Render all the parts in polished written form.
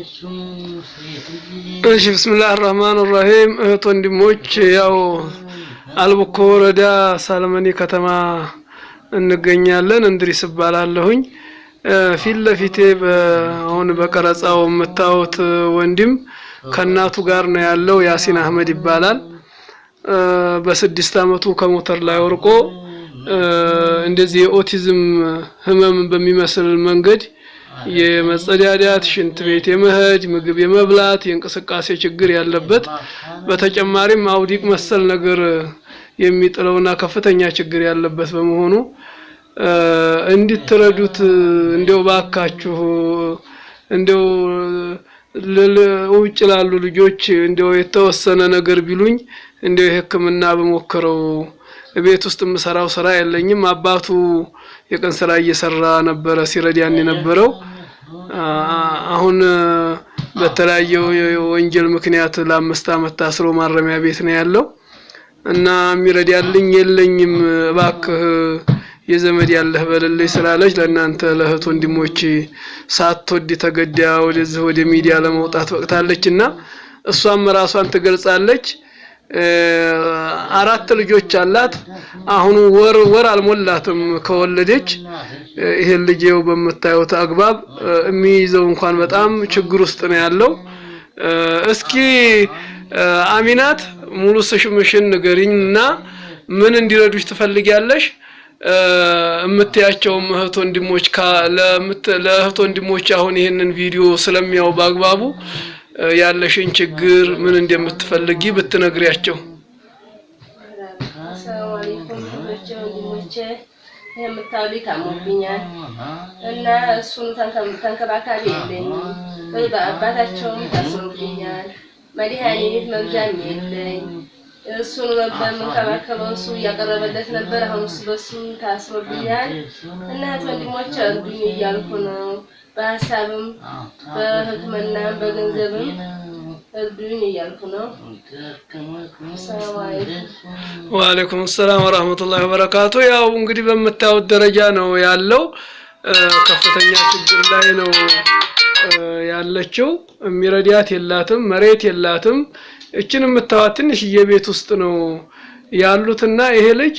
እሺ بسم الله الرحمن الرحيم። እህት ወንድሞች፣ ያው አልብኮ ወረዳ ሳልመኒ ከተማ እንገኛለን። እንድሪስ እባላለሁኝ። ፊት ለፊቴ አሁን በቀረጻው የምታዩት ወንድም ከእናቱ ጋር ነው ያለው። ያሲን አህመድ ይባላል። በ6 አመቱ ከሞተር ላይ ወርቆ እንደዚህ የኦቲዝም ህመም በሚመስል መንገድ የመጸዳዳት፣ ሽንት ቤት የመሄድ፣ ምግብ የመብላት፣ የእንቅስቃሴ ችግር ያለበት፣ በተጨማሪም አውዲቅ መሰል ነገር የሚጥለውና ከፍተኛ ችግር ያለበት በመሆኑ እንድትረዱት እንደው ባካችሁ፣ እንደው ውጭ ላሉ ልጆች እንደው የተወሰነ ነገር ቢሉኝ፣ እንደው የሕክምና በሞክረው፣ ቤት ውስጥ የምሰራው ስራ የለኝም። አባቱ የቀን ስራ እየሰራ ነበረ ሲረዳን የነበረው። አሁን በተለያየው የወንጀል ምክንያት ለ5 አመት ታስሮ ማረሚያ ቤት ነው ያለው እና የሚረዳልኝ የለኝም፣ እባክህ የዘመድ ያለህ በልልኝ ስላለች ለእናንተ ለእህት ወንድሞች ሳትወድ ተገዳ ወደዚህ ወደ ሚዲያ ለመውጣት በቅታለች እና እሷም ራሷን ትገልጻለች። አራት ልጆች አላት። አሁን ወር አልሞላትም ከወለደች። ይሄን ልጄው በምታዩት አግባብ የሚይዘው እንኳን በጣም ችግር ውስጥ ነው ያለው። እስኪ አሚናት፣ ሙሉ ስምሽን ንገሪኝና ምን እንዲረዱሽ ትፈልጊያለሽ? የምትያቸውም እህት ወንድሞች፣ ለእህት ወንድሞች አሁን ይሄንን ቪዲዮ ስለሚያው በአግባቡ ያለሽን ችግር ምን እንደምትፈልጊ ብትነግሪያቸው። السلام عليكم እህቶቼ ወንድሞቼ፣ ይሄ የምታዩት ታሞብኛል እና እሱን ተንከባካቢ የለኝም። በአባታቸውም ታስሮብኛል። መድኃኒት መግዣም የለኝ። እሱን ነበር የምንከባከበው፣ እሱ እያቀረበለት ነበር። አሁን እሱ በሱ ታስሮብኛል እና እህት ወንድሞቼ እርዱኝ እያልኩ ነው። በሀሳብም በሕክምናም በገንዘብም እርዱኝ እያልኩ ነው። السلام عليكم። وعليكم السلام ورحمة الله وبركاته። ያው እንግዲህ በምታዩት ደረጃ ነው ያለው። ከፍተኛ ችግር ላይ ነው ያለችው። የሚረዳት የላትም፣ መሬት የላትም። እችን የምታዩት ትንሽዬ ቤት ውስጥ ነው ያሉትና ይሄ ልጅ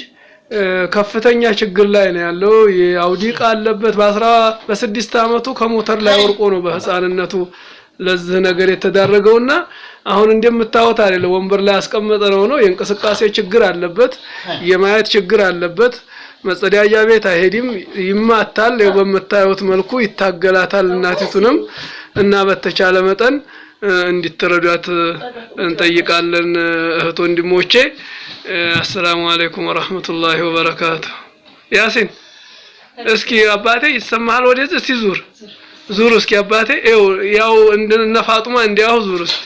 ከፍተኛ ችግር ላይ ነው ያለው። የአውዲቅ አለበት። በ6 አመቱ ከሞተር ላይ ወርቆ ነው በህፃንነቱ ለዚህ ነገር የተዳረገውና አሁን እንደምታዩት አይደለም፣ ወንበር ላይ ያስቀመጠ ነው። የእንቅስቃሴ ችግር አለበት፣ የማየት ችግር አለበት። መጸዳጃ ቤት አይሄድም፣ ይማታል። ያው በምታዩት መልኩ ይታገላታል እናቲቱንም እና በተቻለ መጠን እንዲትረዷት እንጠይቃለን እህት ወንድሞቼ። السلام عليكم ورحمة الله وبركاته። ያሲን፣ እስኪ አባቴ ይሰማሃል? ወደዚህ እስቲ ዙር ዙር እስኪ አባቴ፣ ይኸው ያው እንደነ ፋጡማ እንዲያው ዙር እስቲ።